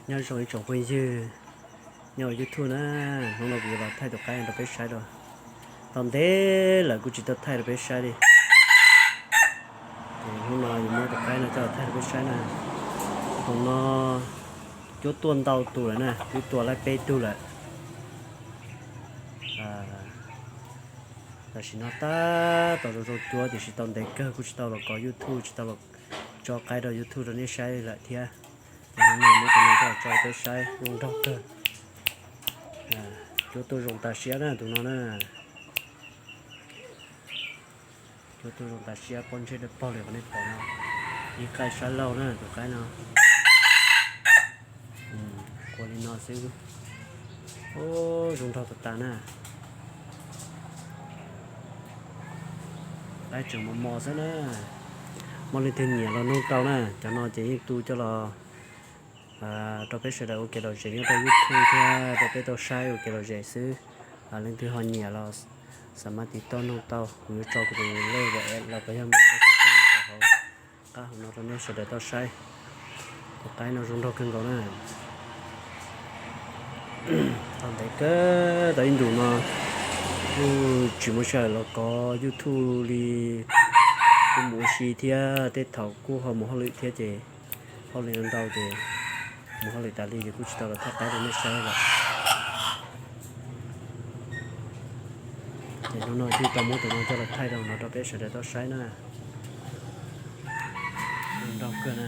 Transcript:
Nyob zoo ib tsoom phooj ywg nyob hauv YouTube na, hnub no kuv yuav los thaij tus qaib no rau peb saib dua. Tau ntev lawm kuv tsis tau thaij rau peb saib li. Ces hnub no yuav muab tus qaib no coj los thaij rau peb saib na. Tus no cuab tuaj ntau tus lawm na, twb tua laib peb tug lawm. Tam sim no tab tom zoo zoo cuab tiam sis tau ntev kawg kuj tsis tau los kov YouTube, tsis tau los tso qaib rau YouTube rau nej saib lawm thiab. Ces hnub no muab tus no coj los tso rau peb saib, zoo nraug kawg. Cuab tuaj zoo tas siab na tus no na. Cuab tuaj zoo tas siab, pob ntseg dawb paug li qhov nej pom no. Ib qaib sab laug na tus qaib no. Ua li no xwb. Zoo nraug tas tas na. Qaib tseem mos mos xwb na. Muaj leej twg nyiam los noog tau na, cov no ces yeej tu coj los rau peb sawv daws ua kev lom zem nyob rau YouTube thiab rau peb tau saib ua kev lom zem xwb. Leej twg ho nyiam los xam maj tiv toj noog tau, kuv yuav tso kuv tus lej WhatsApp los yog hauv qab hauv no rau nej sawv daws tau saib. Tus qaib no zoo nraug kawg nkaus na. Tau ntev kawg tau ib ntus no kuj tsis muaj sij hawm los kov YouTube li. Kuj mus ua si thiab tej thaum kuj ho mus hauj lwm thiab ces hauj lwm ntau ces mus hauj lwm tas li ces kuj tsis tau los thaij qaib rau nej saib lawm. Ces hnub no thiaj tau muab tus no coj los thaij rau no rau peb sawv daws tau saib na. Zoo nraug kawg na.